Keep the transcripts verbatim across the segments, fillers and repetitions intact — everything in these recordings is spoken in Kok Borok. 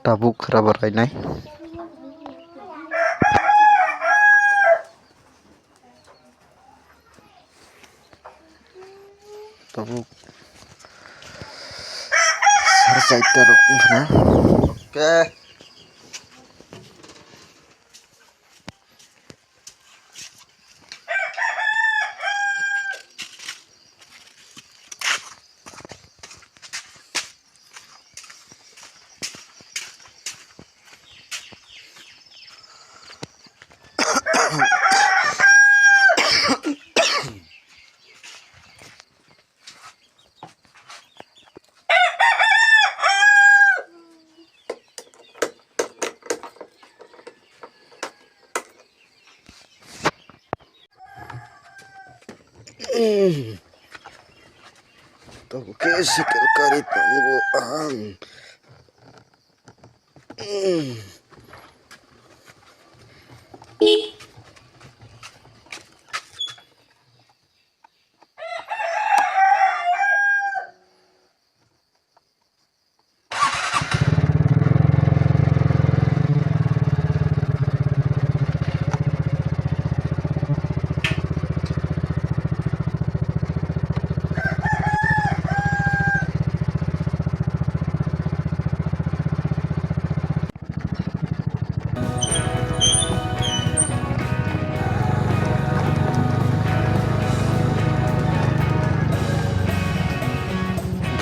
Tabuk rubber rainai. Tabuk sar chaita rok wngkha na. Okay. Tabuk khe cycle kari tongo ang.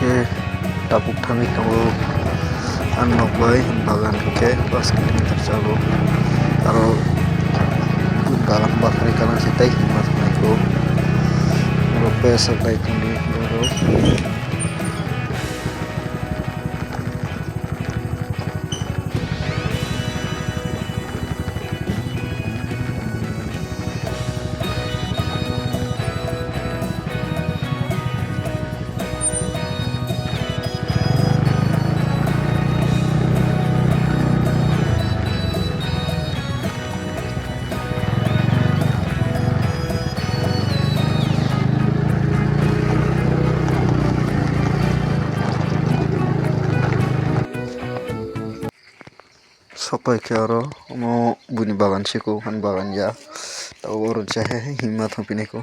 Hwnkhe tabuk thangwi tongo, ani nok bai bagan hwnkhe pash kilometer chago, aro bagan bathari kalang se tei himma thangnaikho, oro pesok dai tongdi borok. Sopai khe oro omo buini bagan siko, ani bagan ya. Tabuk oro se himma thangpinaikho.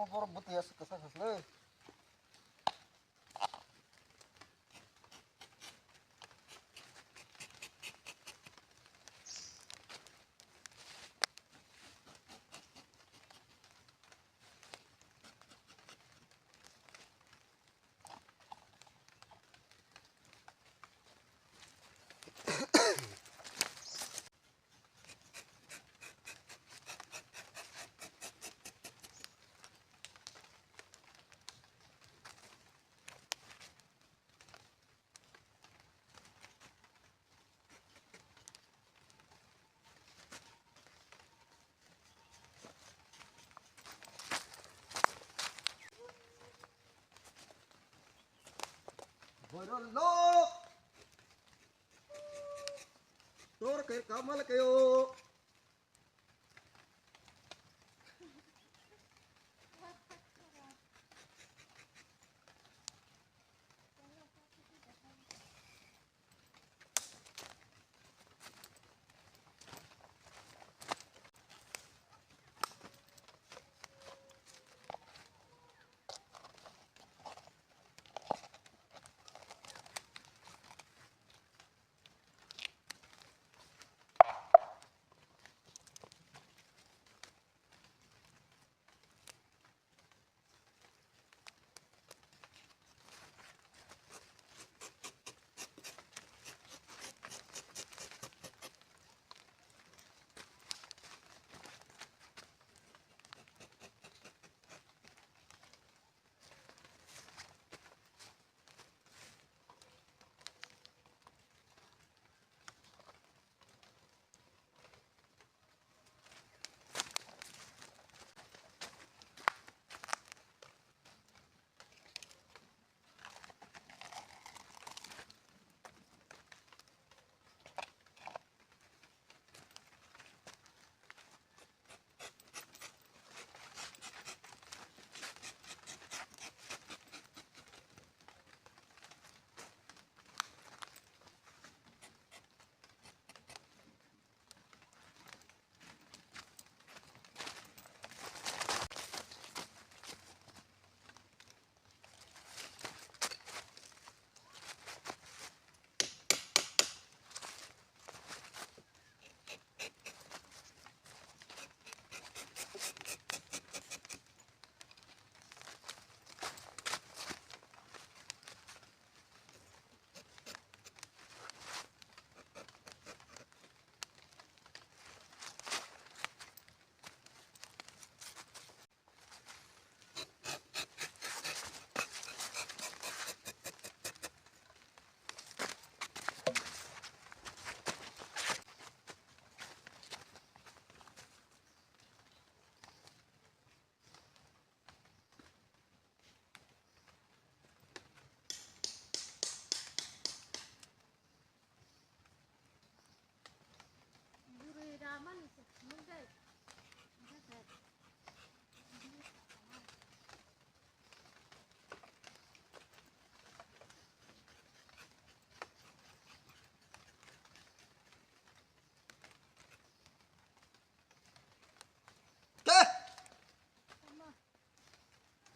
Borok bwtwi aswk kwchak khaklai. Borok lok. Tor kai kamal kayo.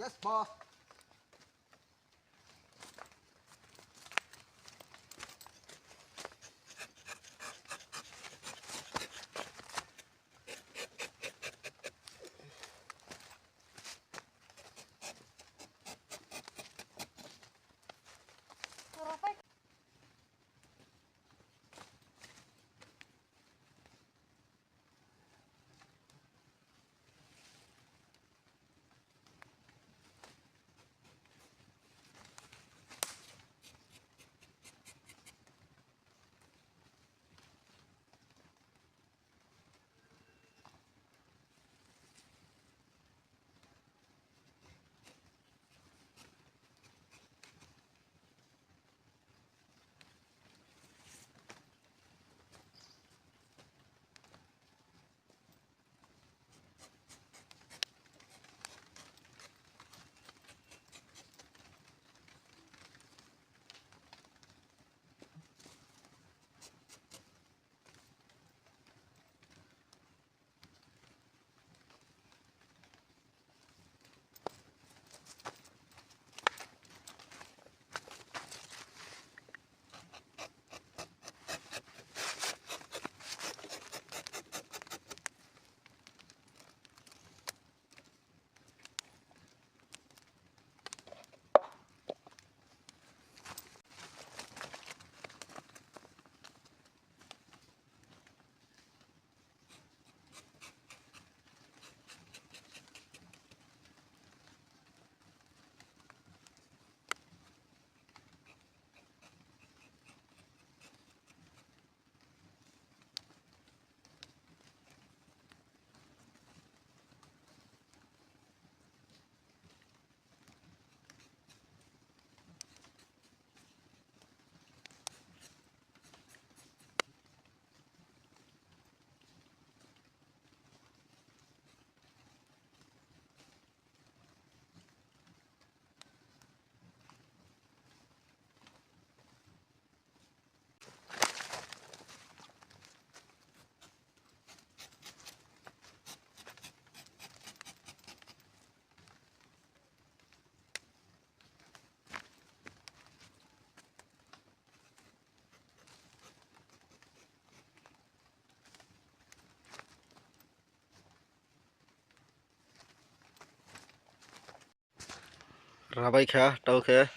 Yes, boss. Rabai kha, tao khe.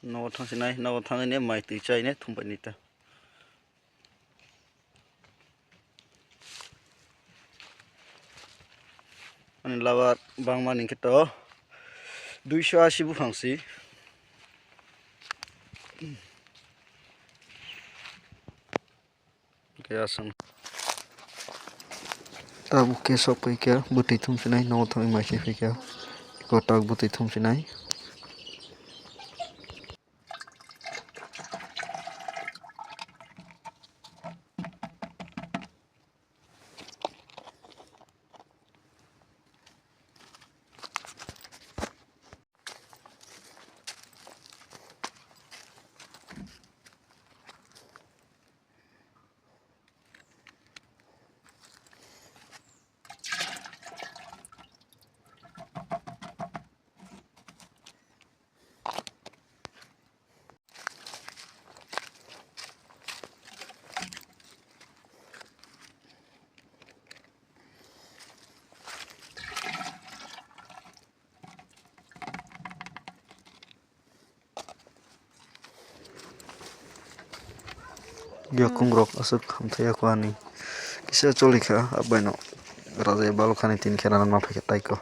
Nogo thang sinai, nogo thangwi ne mai twi chai ne thum pai ni ta. Ani labar bangma ni khe to duiso asi buphang si. Khe aswng. Tabuk khe sok pai khe bwtwi thum sinai, nogo thangwi mai se phi khe. Kotak bwtwi thum sinai. Yakung rok aswk hamthai ya kho ani kisa choli kha, abaino rajai balo khani tin khe rana ma phai khe tai kho.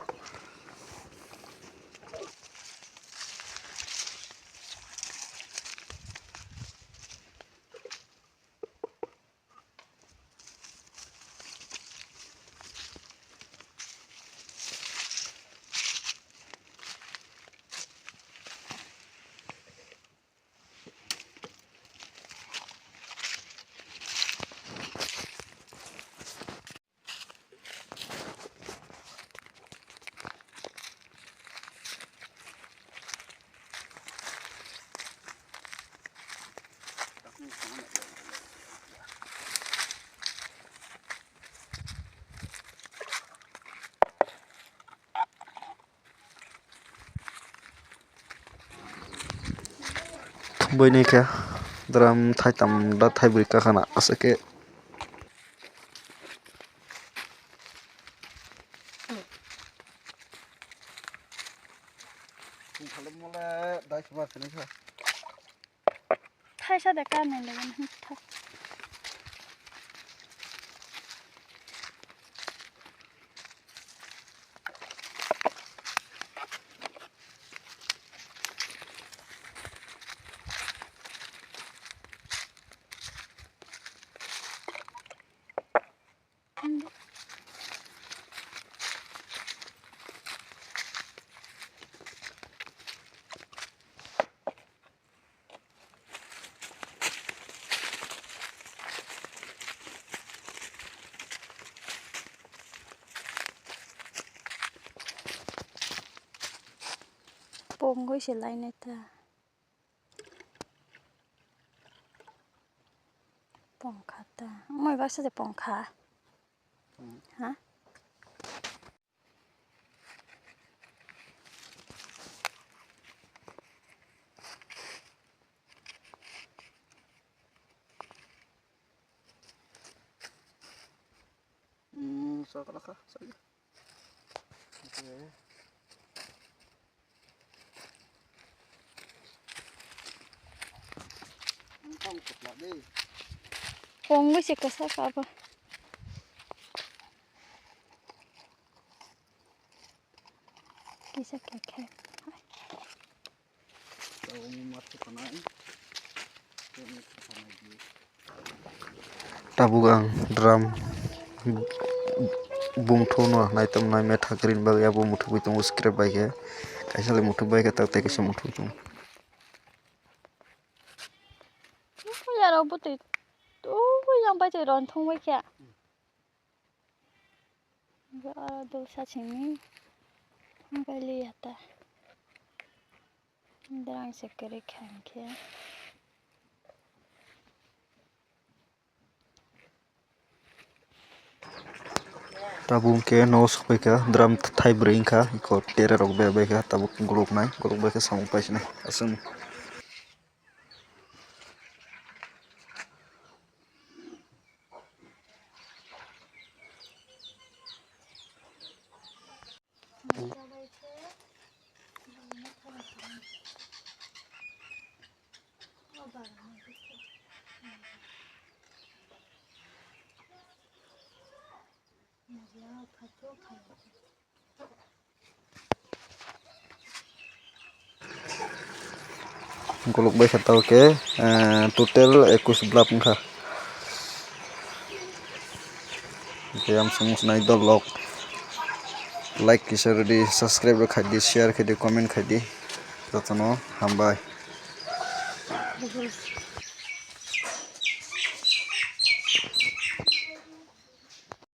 Thumbai ni khe drum thai tam da thai bwrwi kakhana aswk khe. Thaisa de ka nai le thak. Pongwi se lainai ta. Pongkha ta. Moi baksa je pongkha. Hmm. Ha? Hmm, so kala kha, so. Okay. Pongwi se kwsa ka abo. Kisa kekhe. Tabuk ang drum bungthono naitam nai metha green bagwi abo muthubwi tongo scrap bai khe. Kaisa le muthubwi khe tak tai kaisa muthubwi tongo. Yarok bwtwi tubui yang bai twi ron thung bai khe. Bo aro dulsa simi bai liya ta. Drang se kwrwi kha hinkhe. Tabuk hwnkhe nogo sokphaikha, drum thai bwrwi wngkha, eko tere rok berbaikha, tabuk guluknai, gulukbaikhe samung paisinai aswk. Golok bai khe tao khe, eh, total ekush blap wngkha. Khe ang song nai dol lok. Like kisa rwdi, subscribe rok khaidi, share khaidi, comment khaidi. Jotono hambai.